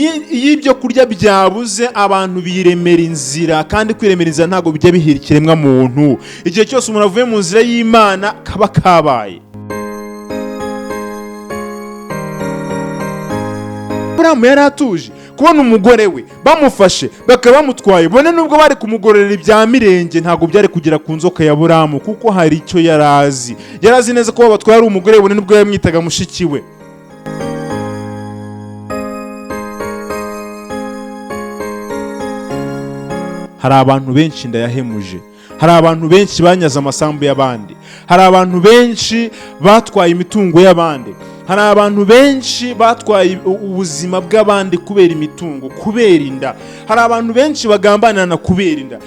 Iyo ibyo kurya byabuze, abantu biremera inzira, kandi kwiremera inzira ntabwo bijya bihira ikiremwa muntu. Igihe cyose umuntu avuye mu nzira y'Imana kaba kabaye. Aburahamu yari atuje kubona umugore we bamufashe bakaba bamutwaye, bone nubwo bari kumugororera ibya mirenge, ntabwo byari kugera ku nzoka ya Aburahamu, kuko hari icyo yari azi. Yari azi neza ko batwaye ari umugore we, bone nubwo yamwitaga mushiki we. Hari abantu benshi ndayahemuje, hari abantu benshi banyaze amasambu y'abandi, hari abantu benshi batwaye imitungo y'abandi, hari abantu benshi batwaye ubuzima bw'abandi kubera imitungo, kubera inda. Hari abantu benshi bagambanirana kubera inda.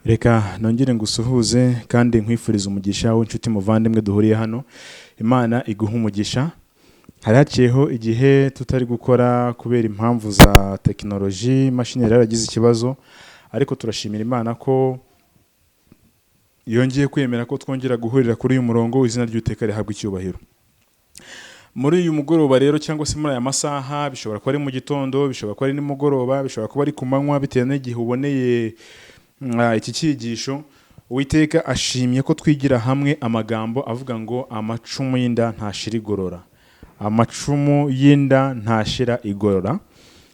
Reka nongere ngusuhuze kandi nkwifurize umugisha w'inshuti muvandimwe duhuriye hano. Imana iguhe umugisha. Hari haciyeho igihe tutari gukora kubera impamvu za tekinoloji, imashini yari yaragize ikibazo, ariko turashimira Imana ko yongeye kwemera ko twongera guhurira kuri uyu murongo. Izina ry'Uwiteka rihabwa icyubahiro. Muri uyu mugoroba rero, cyangwa se muri aya masaha, bishobora kuba ari mu gitondo, bishobora kuba ari nimugoroba, bishobora kuba ari ku manywa, bitewe n'igihe uboneye iki cyigisho. Uwiteka ashimye ko twigira hamwe amagambo avuga ngo amacumu y'inda ntashira igorora. Amacumu y'inda ntashira igorora.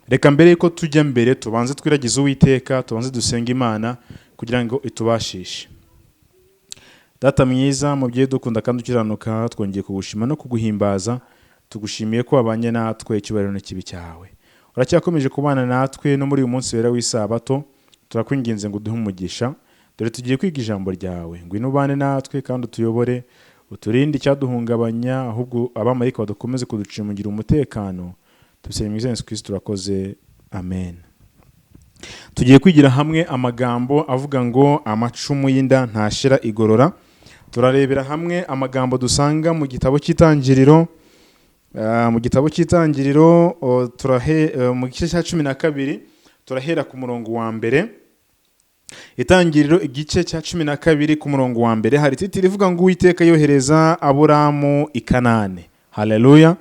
Reka mbere yuko tujya mbere tubanze twiragize Uwiteka, tubanze dusenge Imana kugira ngo itubashishe. Data mwiza, mubyeyi dukunda kandi ukiranuka, twongeye kugushima no kuguhimbaza. Tugushimiye ko wabanye natwe, icyubahiro n'ikibi cyawe. Uracyakomeje kubana natwe no muri uyu munsi wera w'isabato. Turakwinginze ngo uduhe umugisha. Dore tugiye kwiga ijambo ryawe, ngwino ubane natwe kandi utuyobore, uturinde icyaduhungabanya, ahubwo abamarayika badukomeze kuducungira umutekano. Tubisabye mu izina rya Yesu Kristo, turakoze, amen. Tugiye kwigira hamwe amagambo avuga ngo amacumu y'inda ntashira igorora. Turarebera hamwe amagambo dusanga mu gitabo cy'Itangiriro. Mu gitabo cy'Itangiriro, mu gice cya 12, turahera ku murongo wa mbere. Itangiriro igice cya 12 ku murongo wa mbere, hari titiri ivuga ngo Uwiteka yohereza Aburamu i Kanani. Haleluya.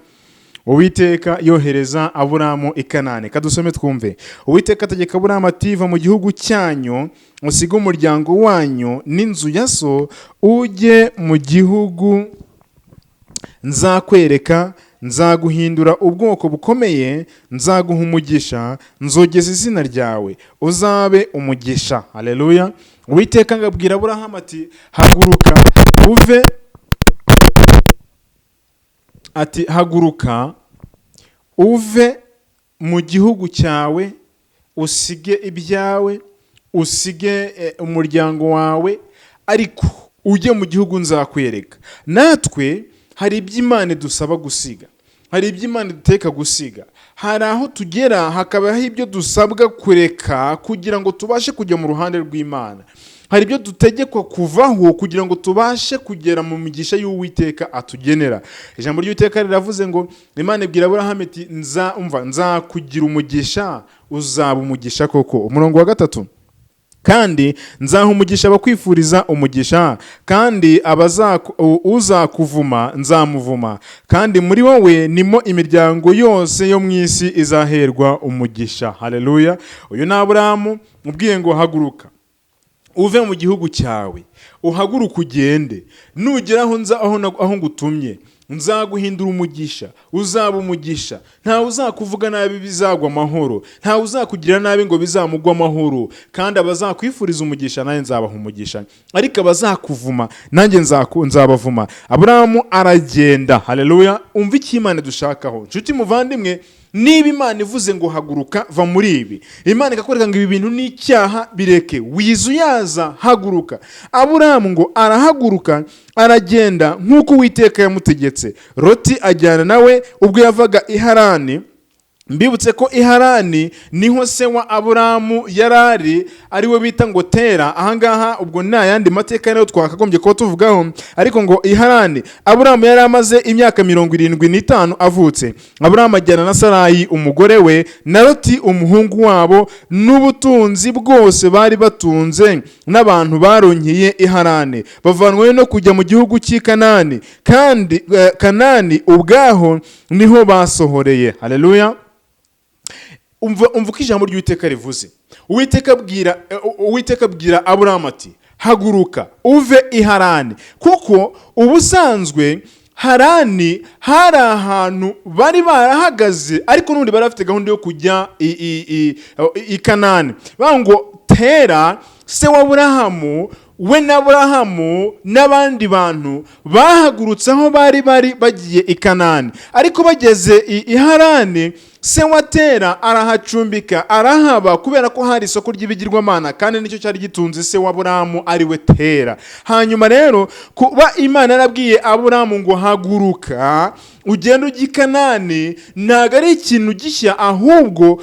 Uwiteka yohereza Aburamu i Kanani. Kadusome twumve. Uwiteka ategeka Aburamu ati: va mu gihugu cyanyu, usige umuryango wanyu n'inzu ya so, ujye mu gihugu nzakwereka. Nzaguhindura ubwoko bukomeye, nzaguha umugisha, nzogeza izina ryawe, uzabe umugisha. Haleluya. Uwiteka ngabwira Aburahamu ati: haguruka uve, ati haguruka uve mu gihugu cyawe, usige ibyawe, usige umuryango wawe, ariko ujye mu gihugu nzakwereka. Natwe hari ibyo Imana idusaba gusiga, hari ibyo Imana iduteka gusiga, hari aho tugera hakabaho ibyo dusabwa kureka kugira ngo tubashe kujya mu ruhande rw'Imana. Hari ibyo dutegekwa kuvaho kugira ngo tubashe kugera mu migisha y'Uwiteka atugenera. Ijambo ry'Uwiteka riravuze ngo Imana ibwira Aburahamu iti nzakugira umugisha, uzaba umugisha koko. Umurongo wa 3, kandi nzaha umugisha abakwifuriza umugisha, kandi uzakuvuma nzamuvuma, kandi muri wowe nimo imiryango yose yo mu isi izaherwa umugisha. Haleluya. Uyu ni Aburahamu ubwiye ngo haguruka uve mu gihugu cyawe, uhaguruke ugende, nugera aho nza, aho ngutumye, nzaguhindura umugisha, uzaba umugisha. Ntawe uzakuvuga nabi bizagwa amahoro, ntawe uzakugira nabi ngo bizamugwe amahoro, kandi abazakwifuriza umugisha nanjye nzabaha umugisha, ariko abazakuvuma nanjye nzabavuma. Aburahamu aragenda. Haleluya. Umva icyo Imana idushakaho, nshuti muvandimwe. Niba Imana ivuze ngo haguruka va muri ibi, Imana ikakwereka ngo ibi bintu ni icyaha, bireke, wizuyaza, haguruka. Aburahamu ngo arahaguruka aragenda nk'uko Uwiteka yamutegetse. Loti ajyana nawe ubwo yavaga i Harani. Mbibutse ko iharani niho se wa Aburamu yari ari, ari we bita ngo Tera. Ahangaha ubwo nta yandi mateka nayo twakagombye kuba tuvugaho, ariko ngo iharani Aburamu yari amaze imyaka 75 avutse. Aburamu ajyana na Sarayi umugore we na Loti umuhungu wabo n'ubutunzi bwose bari batunze n'abantu baronkeye iharani, bavanwayo no kujya mu gihugu cy'i Kanani, kandi Kanani ubwaho niho basohoreye. Haleluya! Umva, umva uko ijambo ry'Uwiteka rivuze. Uwiteka abwira Aburahamu ati: "Haguruka uve i Harani," kuko ubusanzwe Harani hari ahantu bari barahagaze, ariko n'ubundi bari bafite gahunda yo kujya i Kanani. Bavuga ngo Tera se wa Aburahamu, we na Aburahamu n'abandi bantu bahagurutse aho bari bagiye i Kanani, ariko bageze i Harani, se wa Tera arahacumbika, arahaba, kubera ko hari isoko ry'ibigirwamana, kandi nicyo cyari gitunze se wa Aburahamu, ari we Tera. Hanyuma rero kuba Imana yarabwiye Aburahamu ngo: "Haguruka ugende ujye i Kanani," ntabwo ari ikintu gishya, ahubwo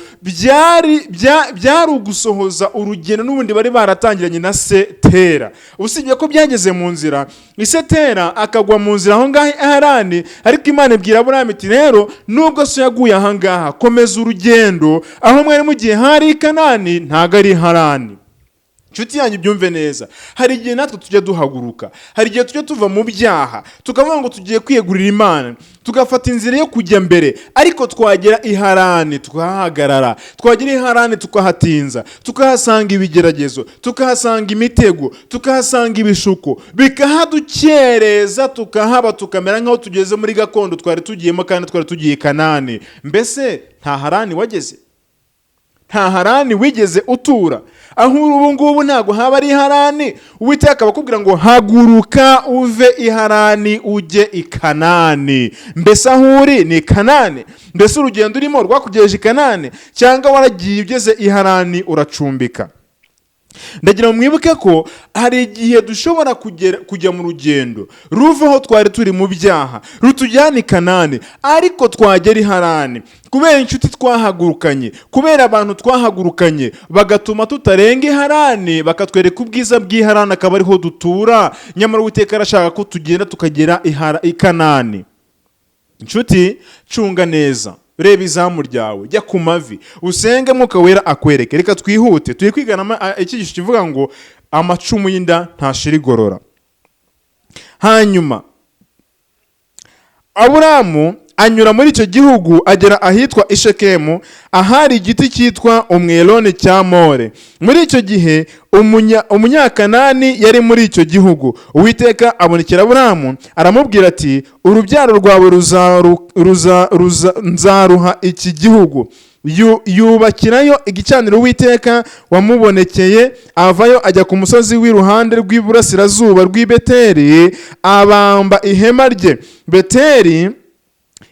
byari ugusohoza urugendo n'ubundi bari baratangiranye na se Tera, usibye ko byageze mu nzira ise Tera akagwa mu nzira aho ngaho i Harani. Ariko Imana ibwira Aburahamu iti: "Rero nubwo so yaguye aha ngaha, komeza urugendo. Aho mwari mugiye hari i Kanani, ntabwo ari i Harani." Inshuti yanyu, byumve neza. Hari igihe natwe tujya duhaguruka, hari igihe tujya tuva mu byaha, tukavuga ngo tugiye kwiyegurira Imana, tugafata inzira yo kujya mbere, ariko twagera i Harani tukahahagarara, twagera i Harani tukahatinza, tukahasanga ibigeragezo, tukahasanga imitego, tukahasanga ibishuko, bikahadukereza, tukahaba, tukamera nk'aho tugeze muri gakondo twari tugiyemo kandi twari tugiye i Kanani. Mbese nta Harani wageze? Nta Harani wigeze utura? Aho uri ubu ngubu ntabwo haba ari Harani? Uwiteka akaba akubwira ngo: "Haguruka uve i Harani ujye i Kanani." Mbese aho uri ni Kanani? Mbese urugendo urimo rwakugejeje i Kanani, cyangwa waragiye ugeze i Harani uracumbika? Ndagira ngo mwibuke ko hari igihe dushobora kujya mu rugendo ruva aho twari turi mu byaha rutujyana i Kanani, ariko twagera i Harani, kubera inshuti twahagurukanye, kubera abantu twahagurukanye, bagatuma tutarenga i Harani, bakatwereka ubwiza bw'i Harani, akaba ariho dutura, nyamara Uwiteka arashaka ko tugenda tukagera i Kanani. Inshuti, cunga neza, reba izamu ryawe, jya ku mavi usenge, Mwuka Wera akwereke. Reka twihute, turi kwigana icyigisho kivuga ngo amacumu y'inda ntashira igorora. Hanyuma Aburamu anyura muri icyo gihugu, agera ahitwa Ishekemu, ahari igiti cyitwa umweloni cya More. Muri icyo gihe Umunyakanani yari muri icyo gihugu. Uwiteka abonekera Aburamu, aramubwira ati: "Urubyaro rwawe nzaruha iki gihugu." Yubakirayo igicaniro Uwiteka wamubonekeye. Avayo ajya ku musozi w'iruhande rw'iburasirazuba rw'i Beteli, abamba ihema rye. Beteli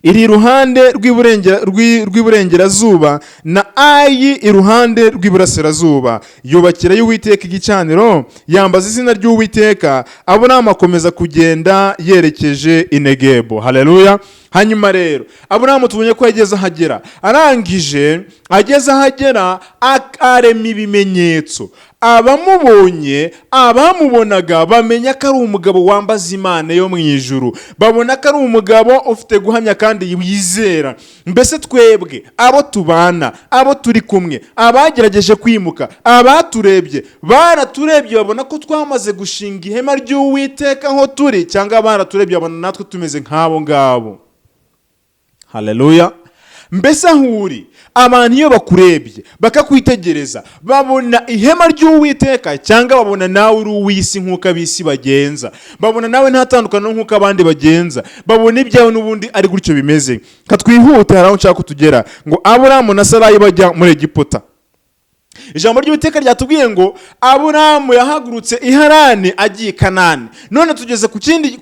iri iruhande rw'iburengerazuba, na Ayi iruhande rw'iburasirazuba. Yubakirayo Uwiteka igicaniro, yambaza izina ry'Uwiteka. Aburahamu akomeza kugenda yerekeje i Negebu. Haleluya! Hanyuma rero Aburahamu tubonye ko yageze ahagera, arangije ageze ahagera arema ibimenyetso. Abamubonye, abamubonaga bamenya ko ari umugabo wambaza Imana yo mu ijuru, babona ko ari umugabo ufite guhamya kandi wizera. Mbese twebwe abo tubana, abo turi kumwe, abagerageje kwimuka, abaturebye, baraturebye babona ko twamaze gushinga ihema ry'Uwiteka aho turi, cyangwa baraturebye babona natwe tumeze nk'abo ngabo? Haleluya! Mbese aho uri, abantu iyo bakurebye bakakwitegereza, babona ihema ry'Uwiteka, cyangwa babona nawe uri uw'isi nk'uko ab'isi bagenza? Babona nawe nta tandukaniro nk'uko abandi bagenza? Babona ibyawe n'ubundi ari gutyo bimeze? Katwihute, hari aho nshaka ko tugera. Ngo Aburamu na Sarayi bajya muri Egiputa. Ijambo ry'Uwiteka ryatubwiye ngo Aburamu yahagurutse i Harani agiye i Kanani. None tugeze ku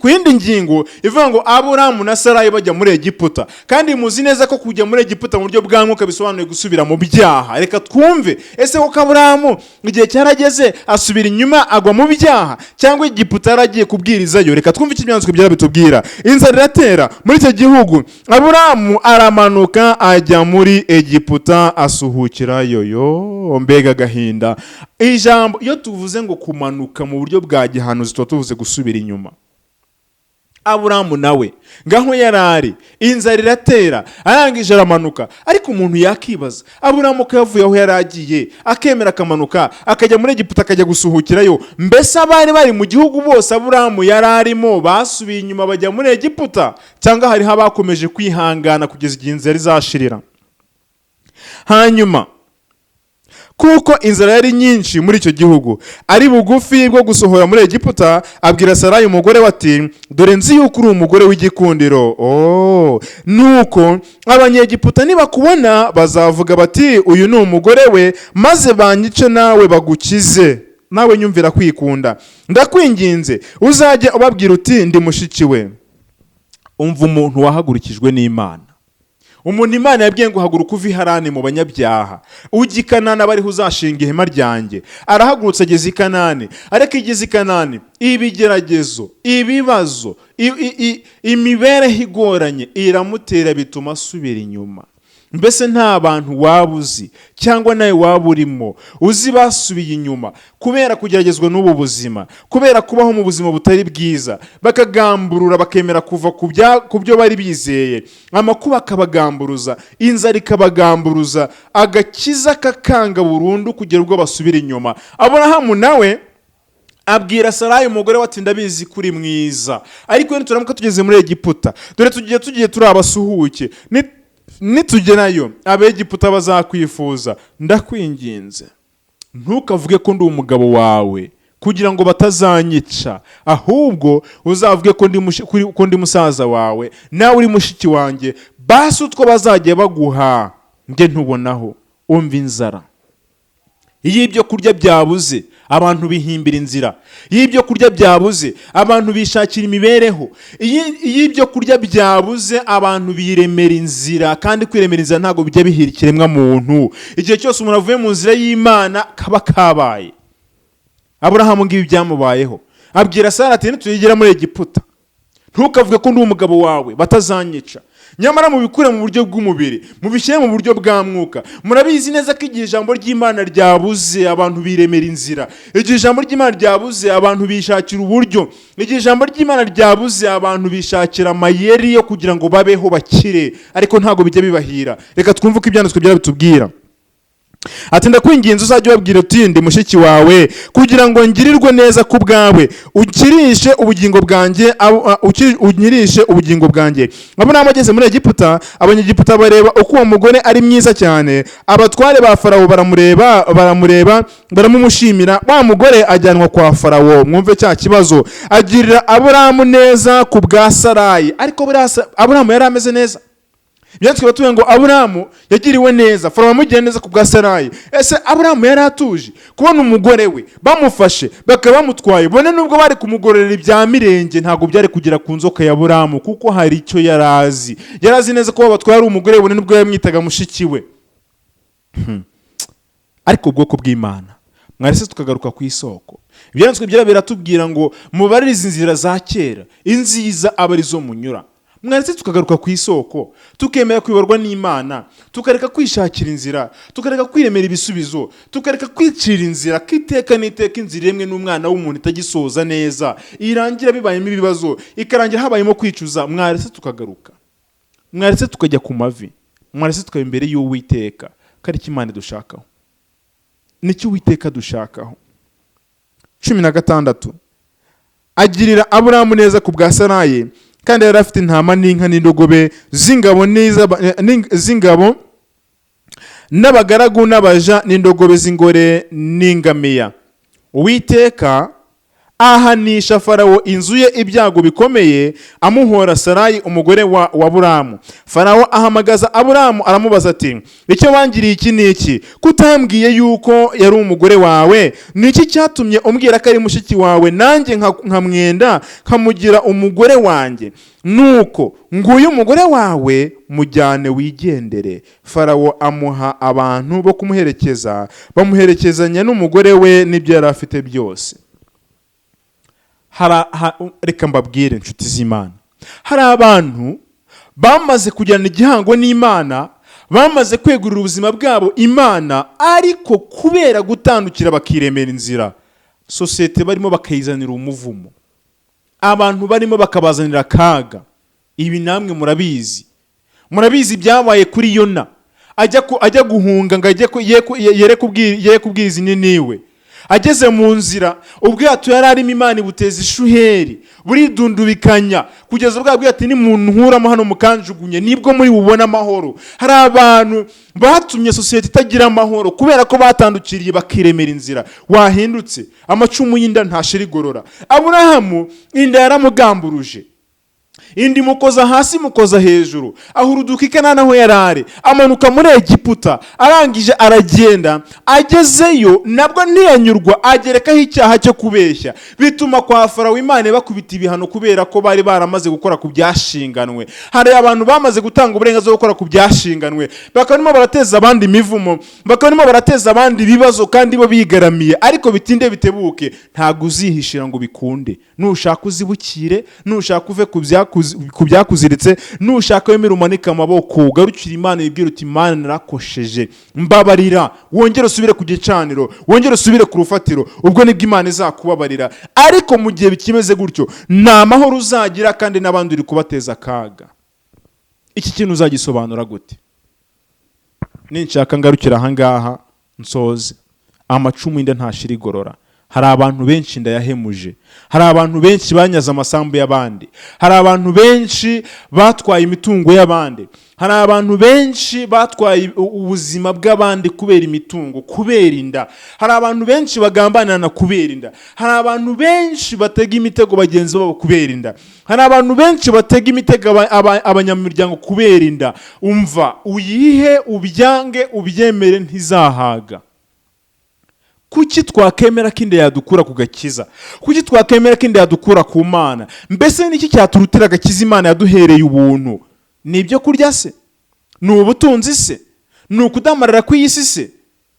yindi ngingo ivuga ngo Aburamu na Sarayi bajya muri Egiputa. Kandi muzi neza ko kujya muri Egiputa mu buryo bwa mwuka bisobanuye gusubira mu byaha. Reka twumve, ese koko Aburamu igihe cyarageze asubira inyuma agwa mu byaha, cyangwa Egiputa yaragiye kubwirizayo? Reka twumve icyo Ibyanditswe byera bitubwira. Inzara iratera muri icyo gihugu, Aburamu aramanuka ajya muri Egiputa asuhukirayo. Yo, mbega agahinda! Ijambo iyo tuvuze ngo kumanuka mu buryo bwa gihanuzi, tuba tuvuze gusubira inyuma. Aburamu nawe ngaho yari ari, inzara iratera, arangije aramanuka. Ariko umuntu yakibaza, Aburamu ko yavuye aho yari agiye, akemera akamanuka akajya muri Egiputa, akajya gusuhukirayo, mbese abari bari mu gihugu bose Aburamu yari arimo basubiye inyuma bajya muri Egiputa, cyangwa hariho abakomeje kwihangana kugeza igihe inzara izashirira? Hanyuma kuko inzara yari nyinshi muri icyo gihugu, ari bugufi bwo gusohora muri Egiputa, abwira Sarayi umugore we ati: "Dore nzi yuko uri umugore w'igikundiro. Oh, nuko Abanyegiputa nibakubona bazavuga bati: 'Uyu ni umugore we,' maze banyice nawe bagukize." Nawe nyumvira kwikunda. "Ndakwinginze, uzajye ubabwira uti: 'Ndi mushiki we.'" Umva umuntu wahagurukijwe n'Imana, umuntu Imana yabwiye ngo: "Haguruka uve i Harani mu banyabyaha, ujye i Kanani, aba ariho uzashinga ihema ryanjye." Arahagurutse ageze i Kanani, ariko igeze i Kanani ibigeragezo, ibibazo, imibereho igoranye iramutera, bituma asubira inyuma. Mbese nta bantu waba uzi, cyangwa nawe waba urimo uzi, basubiye inyuma kubera kugeragezwa n'ubu buzima, kubera kubaho mu buzima butari bwiza, bakagamburura, bakemera kuva ku byo bari bizeye, amakuba akabagamburuza, inzara ikabagamburuza, agakiza kakanga burundu kugera ubwo basubira inyuma? Aburahamu nawe abwira Sarayi umugore we ati: "Ndabizi ko uri mwiza, ariko nituramuka tugeze muri Egiputa, dore tugiye turi abasuhuke, nitugerayo Abegiputa bazakwifuza. Ndakwinginze, ntukavuge ko ndi umugabo wawe kugira ngo batazanyica, ahubwo uzavuge ko ndi musaza wawe, nawe uri mushiki wanjye. Basi utwo bazajya baguha njye ntubonaho." Umva inzara. Iyo ibyo kurya byabuze, abantu bihimbira inzira. Iyo ibyo kurya byabuze, abantu bishakira imibereho. Iyo ibyo kurya byabuze, abantu biremera inzira. Kandi kwiremera inzira ntabwo bijya bihira ikiremwa muntu. Igihe cyose umuntu avuye mu nzira y'Imana, kaba kabaye. Aburahamu ngibi byamubayeho. Abwira Sara ati: "Nitugera muri Egiputa, ntukavuge ko ndi umugabo wawe, batazanyica." Nyamara mubikure mu buryo bw'umubiri, mubishyire mu buryo bwa mwuka, murabizi neza ko igihe ijambo ry'Imana ryabuze, abantu biremera inzira. Igihe ijambo ry'Imana ryabuze, abantu bishakira uburyo. Igihe ijambo ry'Imana ryabuze, abantu bishakira amayeri yo kugira ngo babeho bakire, ariko ntabwo bijya bibahira. Reka twumve uko Ibyanditswe byera bitubwira. Ati: "Ndakwinginze, uzajye ubabwira uti: 'Ndi mushiki wawe,' kugira ngo ngirirwe neza ku bwawe, ukirishe ubugingo bwanjye, unkirishe ubugingo bwanjye." Aburahamu ageze muri Egiputa, Abanyegiputa bareba uko uwo mugore ari mwiza cyane. Abatware ba Farawo baramureba, baramumushimira. Wa mugore ajyanwa kwa Farawo. Mwumve cya kibazo. Agirira Aburahamu neza ku bwa Sarayi. Ariko buriya Aburahamu yari ameze neza. Ibyanditswe batubwira ngo Aburahamu yagiriwe neza, Farawo amugiriye neza ku bwa Sarayi. Ese Aburahamu yari atuje kubona umugore we bamufashe bakaba bamutwaye? Bone nubwo bari kumugororera ibya mirenge, ntabwo byari kugera ku nzoka ya Aburahamu, kuko hari icyo yari azi. Yari azi neza ko batwaye ari umugore we, bone nubwo yamwitaga mushiki we. Ariko ubwoko bw'Imana, mwarese tukagaruka ku isoko. Ibyanditswe byera biratubwira ngo mubaririze inzira za kera, inziza aba arizo munyura. Mwaretse tukagaruka ku isoko, tukemera kuyoborwa n'Imana, tukareka kwishakira inzira, tukareka kwiremera ibisubizo, tukareka kwicira inzira, ko iteka n'iteka inzira iremwe n'umwana w'umuntu itagisoza neza, irangira bibayemo ibibazo, ikarangira habayemo kwicuza. Mwaretse tukagaruka, mwaretse tukajya ku mavi, mwaretse tukaba imbere y'Uwiteka, ko ari cyo Imana idushakaho, nicyo Uwiteka dushakaho. 16. Agirira Aburahamu neza ku bwa Sarayi. Kandi yari afite intama n'inka n'indogobe z'ingabo z'ingabo n'abagaragu n'abaja n'indogobe z'ingore n'ingamiya. Uwiteka Ahanisha Farawo inzu ye ibyago bikomeye, amuhora Sarayi umugore wa Aburamu. Farawo ahamagaza Aburamu, aramubaza ati: "Icyo wangiriye iki ni iki? Kutambwiye yuko yari umugore wawe? Ni iki cyatumye umbwira ko ari mushiki wawe, nanjye nkamwenda nkamugira umugore wanjye? Nuko nguyu umugore wawe, mujyane wigendere." Farawo amuha abantu bo kumuherekeza, bamuherekezanya n'umugore we n'ibyo yari afite byose. Reka mbabwire, inshuti z'Imana, hari abantu bamaze kugirana igihango n'Imana, bamaze kwegurira ubuzima bwabo Imana, ariko kubera gutandukira bakiremera inzira, sosiyete barimo bakayizanira umuvumo, abantu barimo bakabazanira akaga. Ibi namwe murabizi, murabizi ibyabaye kuri Yona ajya guhunga ngo ajye yere kubwiriza Niniwe. Ageze mu nzira, ubwato yari arimo Imana ibuteza ishuheri, buridundubikanya, kugeza ubwo yabwiye ati: "Nimunkuramo hano mukanjugunye, nibwo muri bubone amahoro." Hari abantu batumye sosiyete itagira amahoro kubera ko batandukiriye bakiremera inzira. Wahindutse? Amacumu y'inda ntashira igorora. Aburahamu inda yaramugamburuje, indi mukoza hasi, mukoza hejuru, ahuruduka i Kanani aho yari ari, amanuka muri Egiputa. Arangije aragenda, agezeyo nabwo ntiyanyurwa, agerekaho icyaha cyo kubeshya, bituma kwa Farawo Imana bakubita ibihano kubera ko bari baramaze gukora ku byashinganwe. Hari abantu bamaze gutanga uburenganzira bwo gukora ku byashinganwe, bakaba barimo barateza abandi imivumo, bakaba barimo barateza abandi ibibazo kandi bo bigaramiye. Ariko bitinde bitebuke, ntabwo uzihishira ngo bikunde. Nushaka uzibukire, nushaka uve ku byakuziritse, nushaka wemere umanike amaboko, ugarukire Imana, wibwire uti: "Imana, narakosheje, mbabarira." Wongere usubire ku gicaniro, wongere usubire ku rufatiro, ubwo nibwo Imana izakubabarira. Ariko mu gihe bikimeze gutyo, nta mahoro uzagira, kandi n'abandi uri kubateza akaga. Iki kintu uzagisobanura gute? Ninshaka ngarukira ahangaha nsoze. Amacumu y'inda ntashira igorora. Hari abantu benshi ndayahemuje, hari abantu benshi banyaze amasambu y'abandi, hari abantu benshi batwaye imitungo y'abandi, hari abantu benshi batwaye ubuzima bw'abandi kubera imitungo, kubera inda. Hari abantu benshi bagambanirana kubera inda. Hari abantu benshi batega imitego bagenzi babo kubera inda. Hari abantu benshi batega imitego abanyamuryango kubera inda. Umva, uyihe, ubyange, ubyemere, ntizahaga. Kuki twakemera ko inda yadukura ku gakiza? Kuki twakemera ko inda yadukura ku Mana? Mbese niki cyaturutira agakiza Imana yaduhereye ubuntu? Ni ibyo kurya se? Ni ubutunzi se? Ni ukudamarara kw'iyi si se?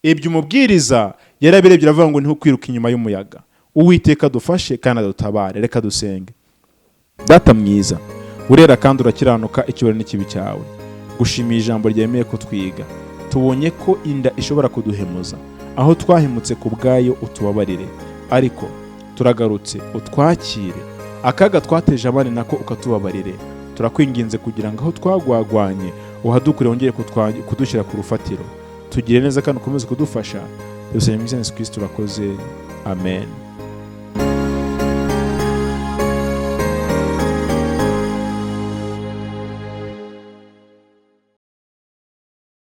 Ibyo umubwiriza yarabirebye, aravuga ngo niho kwiruka inyuma y'umuyaga. Uwiteka adufashe kandi adutabare. Reka dusenge. Data mwiza, urera kandi urakiranuka, icyubahiro n'ikibi cyawe. Gushimiye ijambo ryemeye ko twiga. Tubonye ko inda ishobora kuduhemuza. Aho twahemutse ku bwayo, utubabarire, ariko turagarutse, utwakire. Akaga twateje abandi nako ukatubabarire. Turakwinginze kugira ngo aho twagwagwanye uhadukure, wongere kudushyira ku rufatiro. Tugire neza kandi ukomeze kudufasha. Tubisabye mu izina rya Yesu Kristo, urakoze, amen.